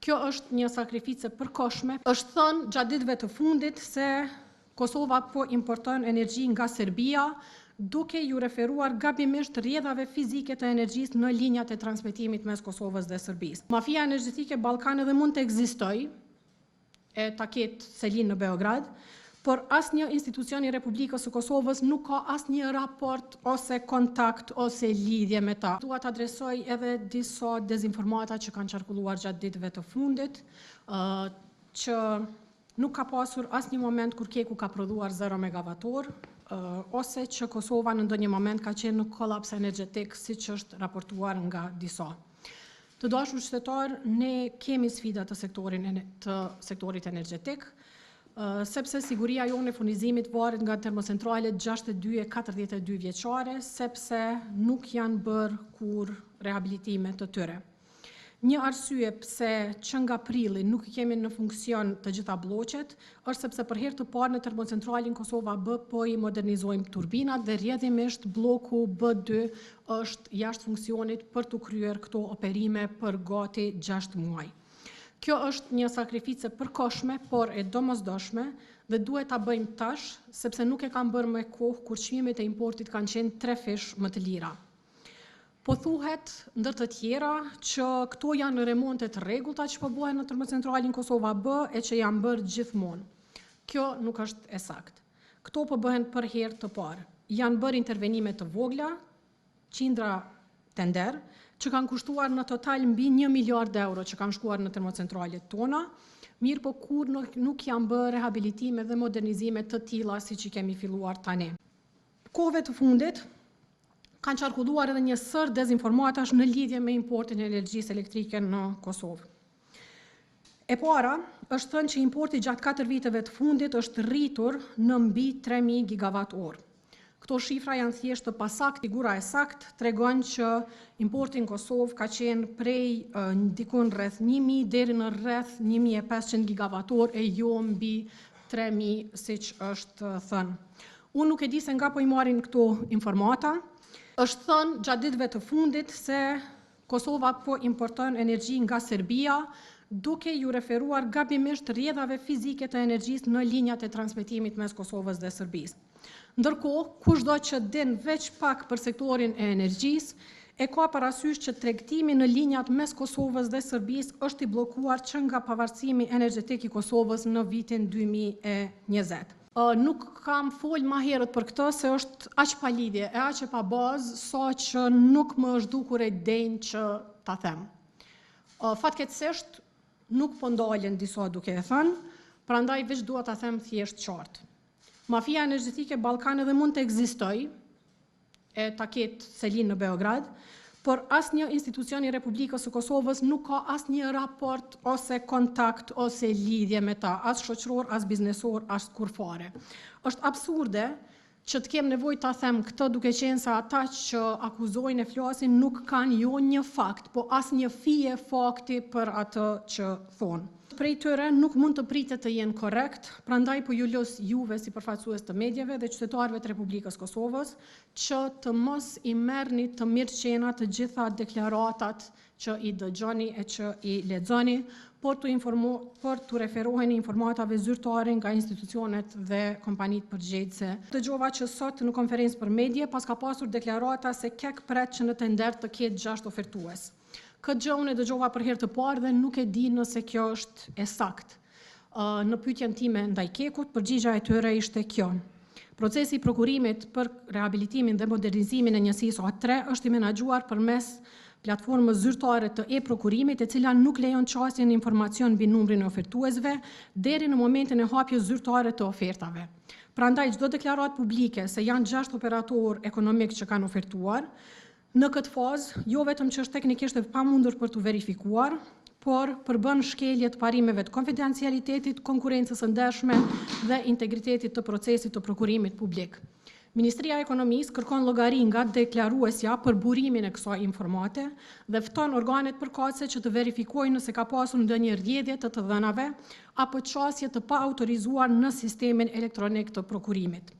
Kjo është një sakrificë e përkohshme. Është thënë gjatë ditëve të fundit se Kosova po importon energji nga Serbia, duke iu referuar gabimisht rrjedhave fizike të energjisë në linjat e transmetimit mes Kosovës dhe Serbisë. Mafia energjetike Ballkan edhe mund të ekzistojë, e ta ketë selinë në Beograd, por asnjë institucion i Republikës së Kosovës nuk ka asnjë raport ose kontakt ose lidhje me ta. Dua të adresoj edhe disa dezinformata që kanë qarkulluar gjatë ditëve të fundit, që nuk ka pasur asnjë moment kur KEK-u ka prodhuar 0 megawator, ose që Kosova në ndonjë moment ka qenë në kolaps energjetik, siç është raportuar nga disa. Të dashur qytetarë, ne kemi sfida të sektorin të sektorit energjetik, sepse siguria jonë e furnizimit varet nga termocentralet 62 e 42 vjeçare, sepse nuk janë bërë kurrë rehabilitime të tyre. Një arsye pse që nga prilli nuk i kemi në funksion të gjitha blloqet, është sepse për herë të parë në termocentralin Kosova B po i modernizojmë turbinat dhe rrjedhimisht blloku B2 është jashtë funksionit për t'u kryer këto operime për gati 6 muaj. Kjo është një sakrificë e përkohshme, por e domosdoshme dhe duhet ta bëjmë tash, sepse nuk e kam bërë me kohë kur çmimet e importit kanë qenë trefish më të lira. Po thuhet ndër të tjera që këto janë remonte të rregullta që po bëhen në termocentralin Kosova B e që janë bërë gjithmonë. Kjo nuk është e saktë. Këto po bëhen për herë të parë. Janë bërë intervenime të vogla, qindra tender, që kanë kushtuar në total mbi 1 miliard euro që kanë shkuar në termocentralet tona, mirëpo kur nuk, nuk janë bërë rehabilitime dhe modernizime të tilla siç i kemi filluar tani. Kohëve të fundit, kanë qarkulluar edhe një sërë dezinformatash në lidhje me importin e energjisë elektrike në Kosovë. E para, është thënë që importi gjatë 4 viteve të fundit është rritur në mbi 3000 gigawatt orë. Këto shifra janë thjesht të pasakta, figura e saktë tregon që importi në Kosovë ka qenë prej dikun rreth 1000 deri në rreth 1500 gigawatt orë e jo mbi 3000 siç është thënë. Unë nuk e di se nga po i marrin këto informata. Është thënë gjatë ditëve të fundit se Kosova po importon energji nga Serbia, duke iu referuar gabimisht rrjedhave fizike të energjisë në linjat e transmetimit mes Kosovës dhe Serbisë. Ndërkohë, kushdo që din veç pak për sektorin e energjisë, e ka parasysh që tregtimi në linjat mes Kosovës dhe Serbisë është i bllokuar që nga pavarësimi energjetik i Kosovës në vitin 2020. Nuk kam fol ma herët për këtë se është aq pa lidhje e aq e pa bazë sa që nuk më është dukur e denjë që ta them. Fatkeqësisht nuk po ndalen disa duke e thënë, prandaj veç dua ta them thjesht qartë. Mafia energjetike Ballkan edhe mund të ekzistojë, e ta ketë selinë në Beograd, por asnjë institucion i Republikës së Kosovës nuk ka asnjë raport ose kontakt ose lidhje me ta, as shoqëror, as biznesor, as kurrfare. Është absurde që të kem nevojë ta them këtë duke qenë se ata që akuzojnë e flasin nuk kanë jo një fakt, po asnjë fije fakti për atë që thonë. Prej tyre nuk mund të pritet të jenë korrekt, prandaj po ju lus juve si përfaqësues të mediave dhe qytetarëve të Republikës Kosovës që të mos i merrni të mirëqena të gjitha deklaratat që i dëgjoni e që i lexoni, por t'u informo, por t'u referoheni informatave zyrtare nga institucionet dhe kompanitë përgjegjëse. Dëgjova që sot në konferencë për medie paska pasur deklarata se KEK pret që në tender të ketë 6 ofertues. Këtë gjë unë e dëgjova për herë të parë dhe nuk e di nëse kjo është e saktë. Në pyetjen time ndaj KEK-ut, përgjigja e tyre ishte kjo. Procesi i prokurimit për rehabilitimin dhe modernizimin e njësisë A3 është i menaxhuar përmes platformës zyrtare të e-prokurimit, e cila nuk lejon qasje në informacion mbi numrin e ofertuesve deri në momentin e hapjes zyrtare të ofertave. Prandaj çdo deklaratë publike se janë 6 operatorë ekonomik që kanë ofertuar, në këtë fazë jo vetëm që është teknikisht e pamundur për t'u verifikuar, por përbën shkelje të parimeve të konfidencialitetit, konkurrencës së ndershme dhe integritetit të procesit të prokurimit publik. Ministria e Ekonomisë kërkon llogari nga deklaruesja për burimin e kësaj informate dhe fton organet përkatëse që të verifikojnë nëse ka pasur ndonjë rrjedhje të të dhënave apo qasje të paautorizuar në sistemin elektronik të prokurimit.